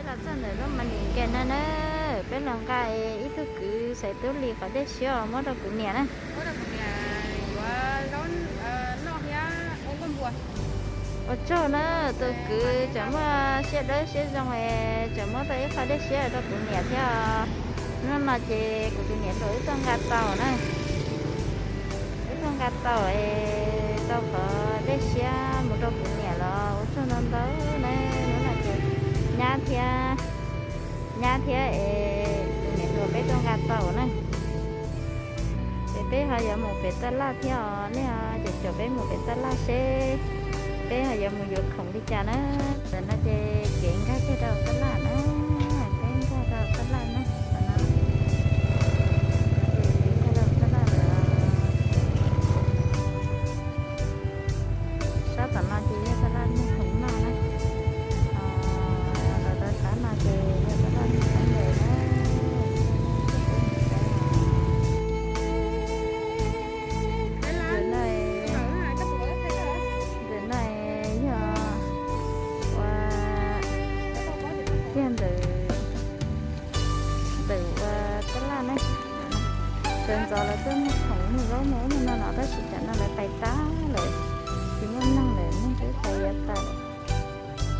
Txog ntawm lub ma nis ke no na, peb los nqa ib tug kwv xaiv tub li qhov dej siab muab rau kuv niam na. Ua tsaug na, tus kwv tseem muaj siab dawb siab zoo es tseem muab tau ib qho dej siab rau kuv niam thiab. Hnub no ces kuv tus niam hluas wb tuaj nqa tau na, wb tuaj nqa tau es tau qhov dej siab mus rau kuv niam los ua tsaug ntau ntau na. Hnub no ces nyab thiab, nyab thiab es tus niam hluas peb tuaj nqa tau na. Ces peb ho yuav mus pem taj laj thiab os, nej ho caum caum peb mus pem taj laj seb peb ho yuav mus yuav khoom li cas na. Ntawm no ces kev nkag kiag rau taj laj na, peb nkag rau taj laj na, ntawm no ces kev nkag rau taj laj lawm. Sab tom no ces yog taj laj muag khoom noj na, los rau sab no ces yog taj laj muag khoom noj na. Ntawm no yog ua kiag ntawm, ntawm ua taj laj ne, sawv ntxov lawv tuaj muag khoom muag zaub muag ub muag no no tab sis tam no lawv pais tas lawm, tsis muaj neeg lawm, neeg twb pais yav tas lawm.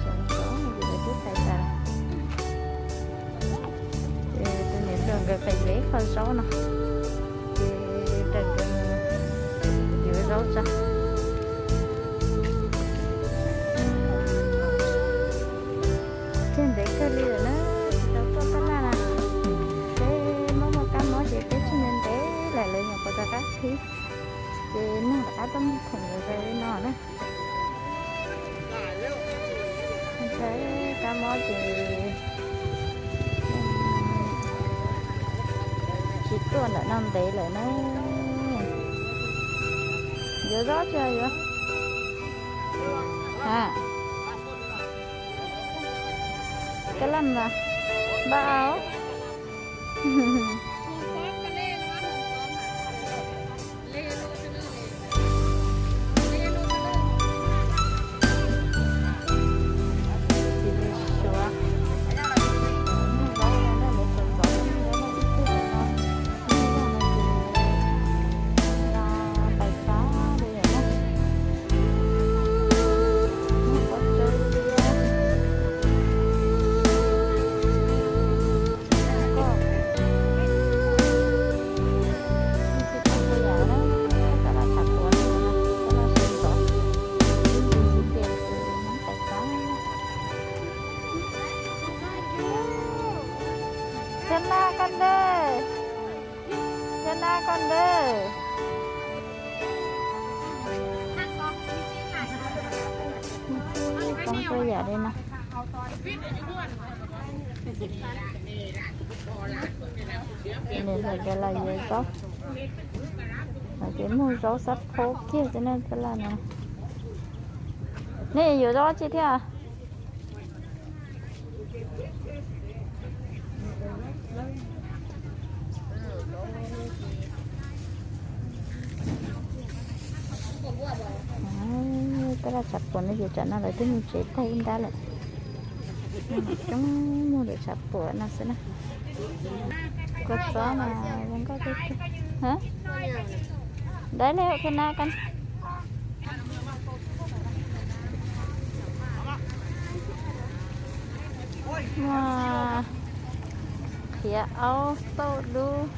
Sawv ntxov ces lawv twb pais tas lawm. Ces tus niam hluas nkawd pais yuav ib qho zaub no, ces raws nkawd mus yuav zaub tso. Tseg ntev kawg li lawm na, tsis tau tuaj taj laj na. Peb muaj muaj kab mob ces peb tseg ntev ntev lawm, lawv nyuam qhuav rov qab qhib, ces neeg rov qab tuaj muag khoom lawm zaum li no na. Kab mob ces tsis tuaj ntawm no ntev lawm na. Yuav zaub tsis yuav? Ha, kab laj mas npaj au. Thia Na koj ntej, Thia Na koj ntej. Toob kuj yam li no. Nws hais tias los yuav zaub, hais tias muag zaub xab phob kiag xwb na, taj laj no. Nej yuav zaub tsi thiab? Taj laj tshav puam no ces tsam no lawv twb mus tsev tag ib nrab lawm. Coob muag lawm tshav puam no xwb na. Kua txob mas zoo nkauj tiag tiag. Dai le Thia Na koj. Muaj qhiav aub, tauj dub,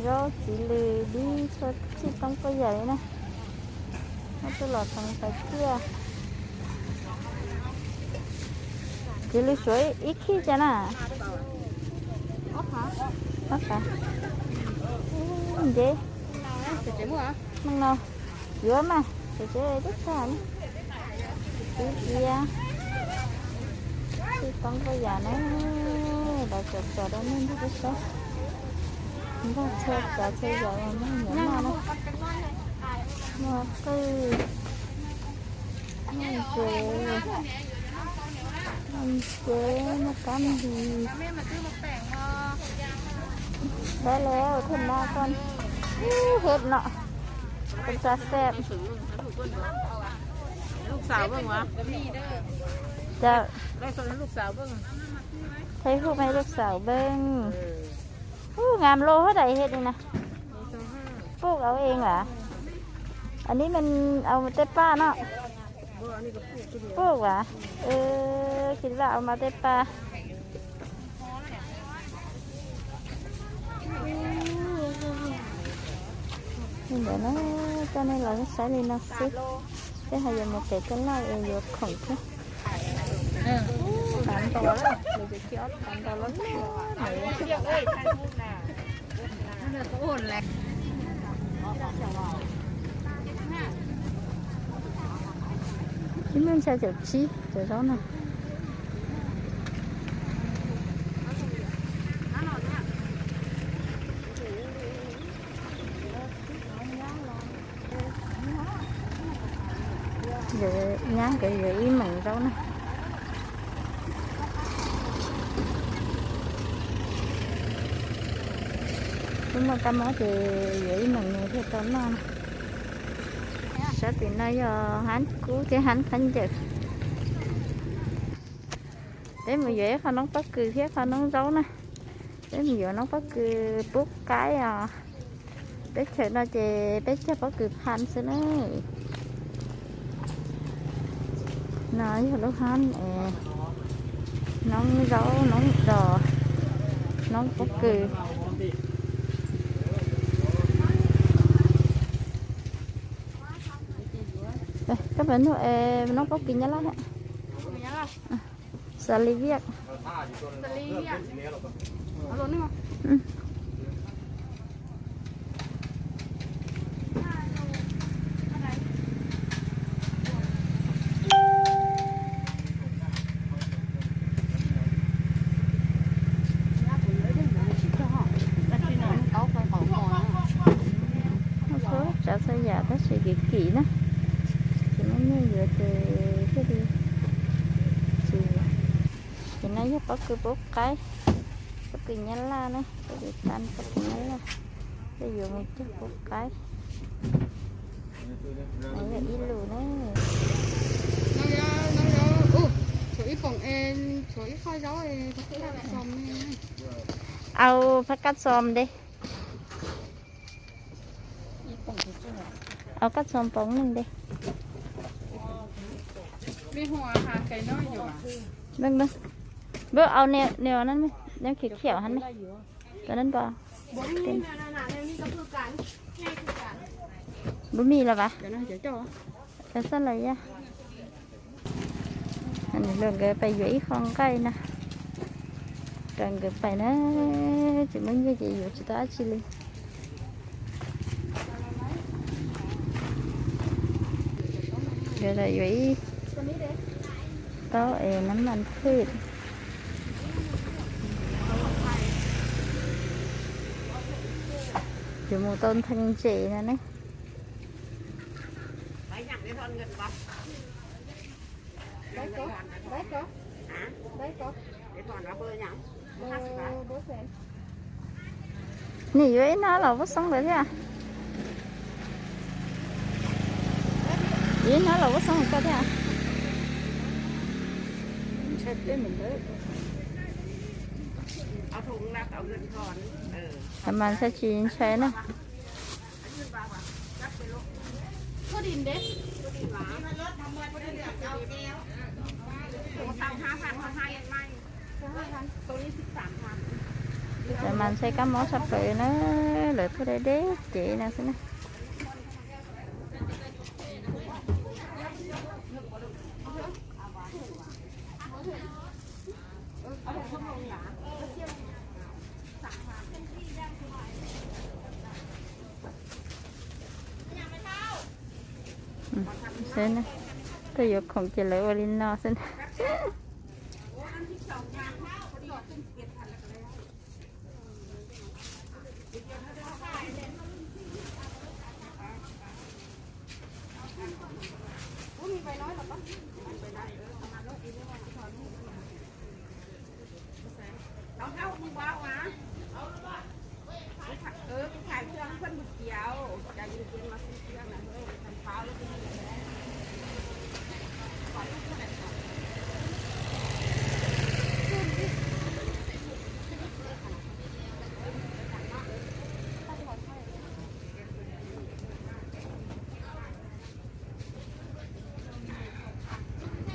zaub txiv lws dib txhua txhij toob pob yam li na. Muab tuaj los txhoov pais ciaj. Txiv lws suav ib khij cas na? Ob phav. Ntse. Meej no. Yuav mas, tsev tsev twb tag ne. Txiv txiav, txhij toob pob yam na, los txog txog rau nej nrog peb saib. Nrog txhua tsav txhua yam los muaj nyiam noj na. Muaj qwj, muaj ntses, muaj ntses, muaj kab npis. Dai le Thia Na koj. Ub, hej no. Koj tsa xeb. Lub xaus Vwj as. Cas. Lub xaus Vwj. Thấy hôm nay được xảo bưng. Ú, ngam lô hết đẩy hết đi nè. Púc áo eng hả? Anh ấy mình áo tết pa nó. Púc hả? Ừ, khi vào mà tết pa. Nên để nó cho nên là nó sẽ đi nó xíu. Cái hay giờ một cái cái này là vừa khổng chứ. Tám to lắm, mình chỉ kiosk tám to lắm. Chín mươi sao chục chín, chục sáu nè. Giờ nhá cái giờ ib meem zaub na. Twb muaj kab mob ces yuav ib meem nws thiaj tau noj na. Sab tim no yog hab kub thiab hab khaub ncaws. Peb mus yuav ib qho noob pob kws thiab qho noob zaub na. Peb mus yuav noob pob kws pub qaib os. Teb chaws no ces peb cog pob kws phaj xwb na. No yog lub hab, noob zaub, noob dos, noob pob kws. Koj puas nug noob pob kws Nyab Laj? Xav li viaj. Tsav txhua yam tab sis kim kim na, tsis muaj nyiaj yuav ces thiaj li tsis. Ces no yog pob kws pub qaib, pob kws Nyab Laj na, pob kws tan, pob kws Nyab Laj, peb yuav mus cog pub qaib. Yog ib lus na. Tshuav ib poom es tshuav ib qho zaub es phab kab txom ne. Au phab kab txom de. Au kab txom poom neeg de. Npawg, npawg, npawg au nws, nws, nws khiav khiav hab ne. Cov neeg npog. Npug mis los vas? Cov xab lais yaj. Luag nkawd pais yuav ib qho nqaij na, raws nkawd pais na, tsis muaj nyiaj ces yuav tsis tau dab tsi li. Nkawd los yuav ib taub es nab mas phwj, yuav mus tau nthee ntses no ne. Nim yuav ib hnab los vuab xoob lawm thiab. Yuav ib hnab los vuab xoob koj thiab. Mas ntshai tsis ntshai na. Cov mas ntshai kab mob tshaj plaws na, lawv tuaj deb deb cev no xwb na. Xwb na, tuaj yuav khoom ces lawv ua li no xwb na.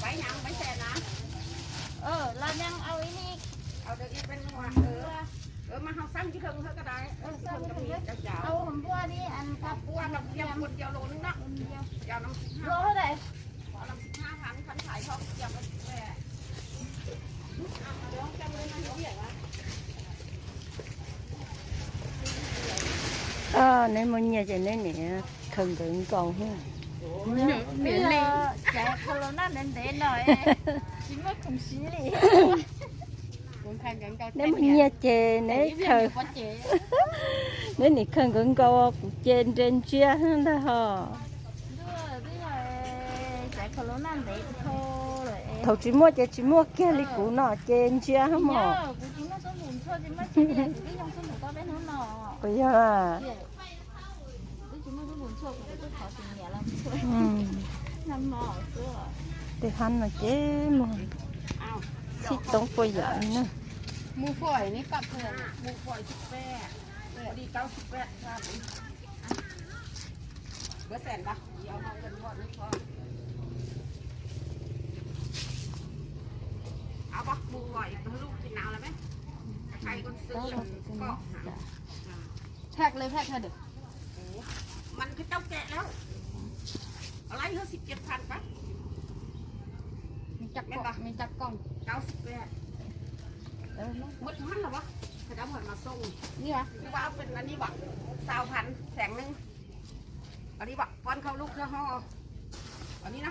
Pais nang, pais xes na. Los nang au ib ni. Au ib ni peb nua. Mas hauv xab ntsis hwm hwm ko dais. Au hauv npua ni, hauv npua los yog kua diav los no. Yog no. Neb muaj nyiaj ces neb nim khaws nkawd nkaus. Tsis muaj khoom siv li. Neb muaj nyiaj ces neb khaws, neb nim khaws nkawd nkaus kuv ces nres ntsia ntag ho. Thaum tsis muaj ces tsis muaj kiag li kuv no ces ntsia mog. Puas yog? Tej hab no ces muag txhij toob puas yam li na. Thaj le thaj thaj dwm. Mas koj tau kej lawm. Lawv yog siv peb phav pab. Nws caj koj, nws caj koj. Muab thab los, thab mas xoo. Ni mas, ni mas, ni mas, xaus phav xees neeg. Li mas pon khau lub khau ho. Ni na.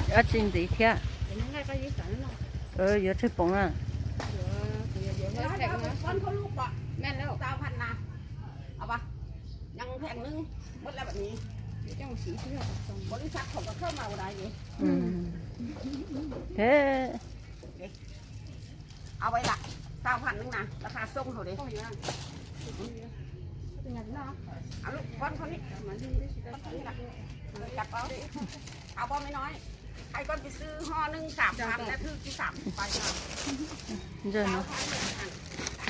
Dab tsi ntxiv thiab? Yuav tsawg poov na? Au bai lam xaus phav neeg na, lab phav xoo hauv li. Au poj me nói, hai con bị sư ho nưng sảm phản là thư ký sảm phải là.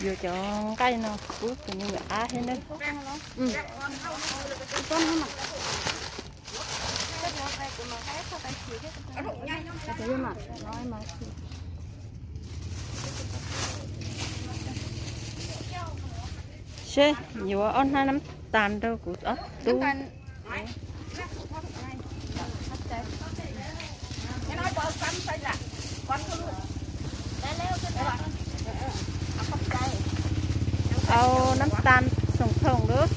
Yuav cov nqaij no pub tus me nyuam ab thiab na. Seb, yuav ob hnab nab tas rau kuv ob tug. Au nab tas xoom thoom lub.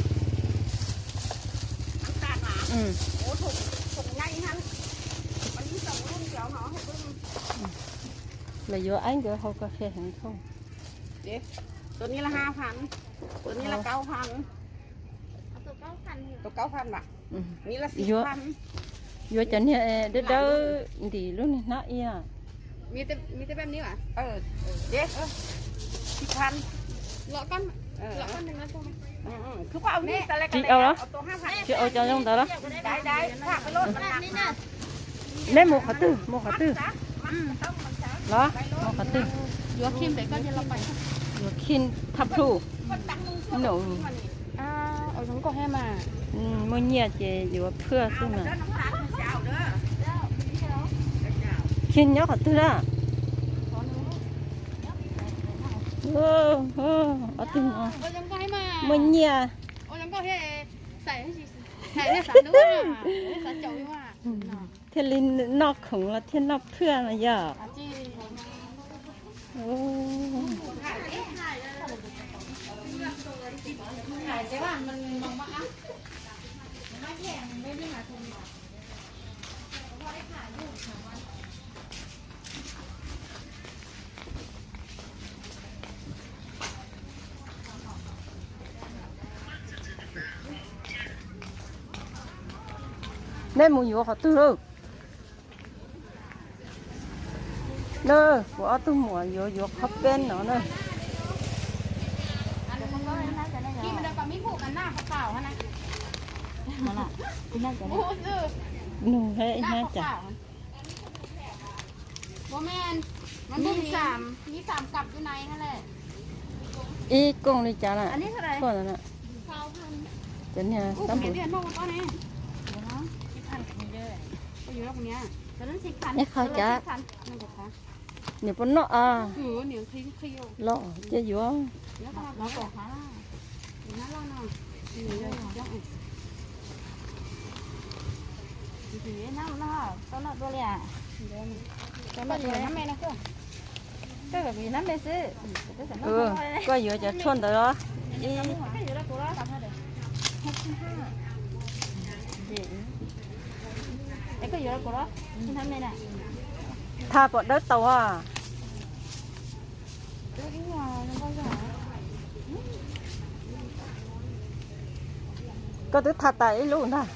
Lawv yuav aib nkawd haus kas fes heev thoom. Tus no yog kaub phav, tus no yog xib phav. Yuav cov niag dawb dawb ntim lub niag hnab ia. Tsis au los, tsis au cov zoo ntawd los. Neb mus qhov twg, mus qhov twg? Los mus qhov twg? Yuav khin thaj plhu. Muaj nyiaj ces yuav phwj xwb mas. Khin nyob qhov twg na? Ob tug no muaj nyiaj thiaj li noj khoom los thiaj noj phwj no yog. Nej mus yuav qhov twg lawm? Na, kuv ob tug muam yuav yuav qhov peb no na. Nug ib hnab cas. Ib kooj li cas na? Cov niag tab npum. Ib qho cas. Niam puas noj a? Los cia yuav. Koj yuav cov tshuaj ntawd los? Tha pom dawb tau a. Koj twb tha tas ib lub ntag.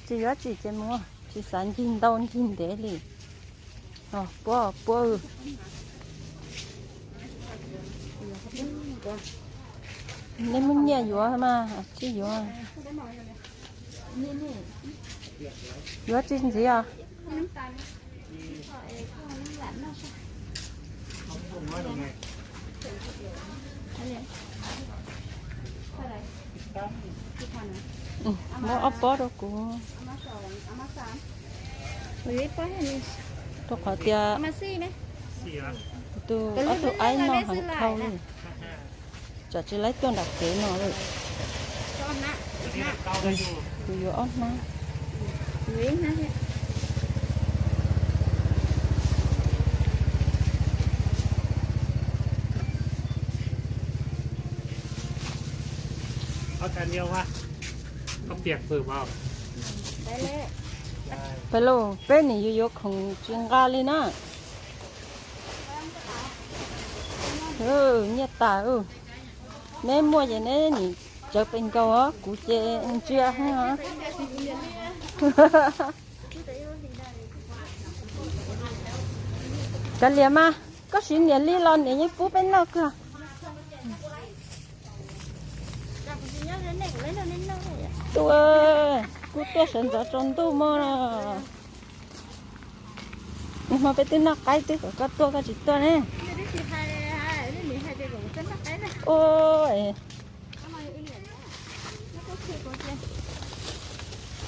Tsis yuav tsis ces mus, tsis xav ncig ntau ncig ntev li. Puab puab. Nej muaj nyiaj yuav mas tsis yuav. Yuav tsis ntxiv os. Muab ob pob rau kuv. Rau qhov tias tus ob tug aib noj heev dhau li. Tsam tsis laib tuaj nram kev no lawm. Kuv yuav ob hnab. Koj piam pw mas. Peb los peb nim yuav yuav khoom tsis nqa li na. Nyiaj tas. Neb muaj ces neb nim tsawv pes nkaus os, kuv ces ntsia. Kav liam mas, koj siv niam li los niam yeej pub peb noj kawg. Tuaj, kuj tuaj sawv ntxov tsaus ntuj mog. Nag hmo peb twb noj qaib twb kom koj tuaj koj tsis tuaj ne.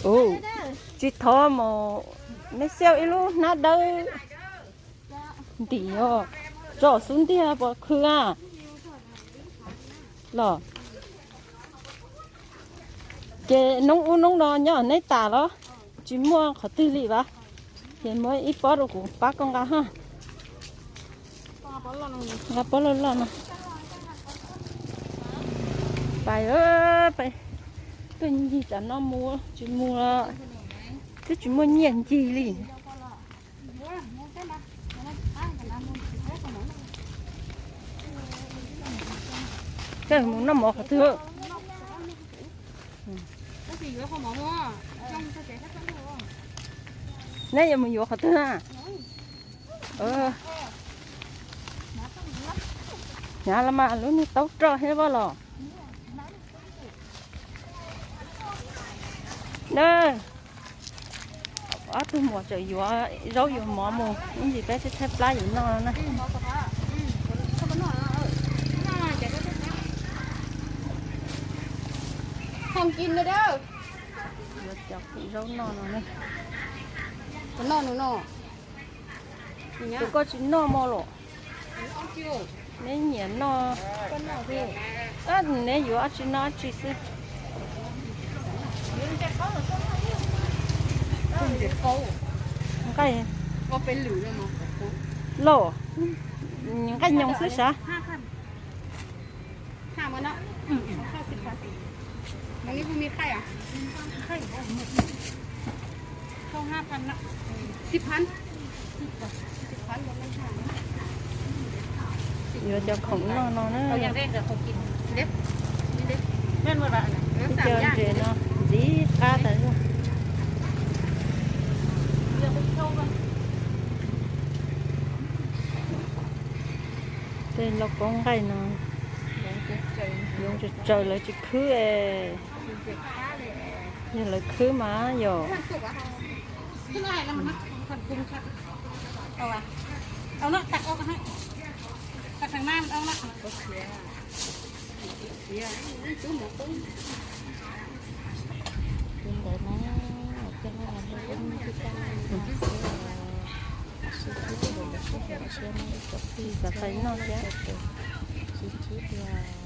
Ua, tsis thov mus, me xiauj ib lub hnab dawb ntim os, tso xub ntiag puas khw a los. Ces noob ub noob no nyob neb tas los tsis muaj qhov twg li vas, ces muab ib pob rau kuv pab koj nqa ha. Nqa pob loj loj no. Pais, pais, tuaj ncig tsam no mus tsis mus los twb tsis muaj nyiaj ncig li. Koj mus noj mov qhov twg? Neb yuav mus yuav qhov twg na? Hnyav los mas lub niag taub roj thiab vaj los. Ob tug muam tseem yuav zaub yuav mov mus, ib ntsis peb tshaib tshaib plab yuav noj na. Yuav cov zaub noj no ne. Tus koj tsis noj mog los? Neb nyiam noj. Neb yuav dab tsi noj dab tsi xwb. Nqaij lauj, nqaij nyoos xwb sav. Yuav cov khoom noj no na. Cov ntses no ntxim qab tas zog. Tej lauj kaub nqaij no yoov tsaws tsaws lawv tsis khwb es. Yog lawv khwb mas yog. Li ntawd na, coj nej los ua ib tug tij laug sib khwb, sib khwb, sib khwb, sib khwb, sib khwb tiag.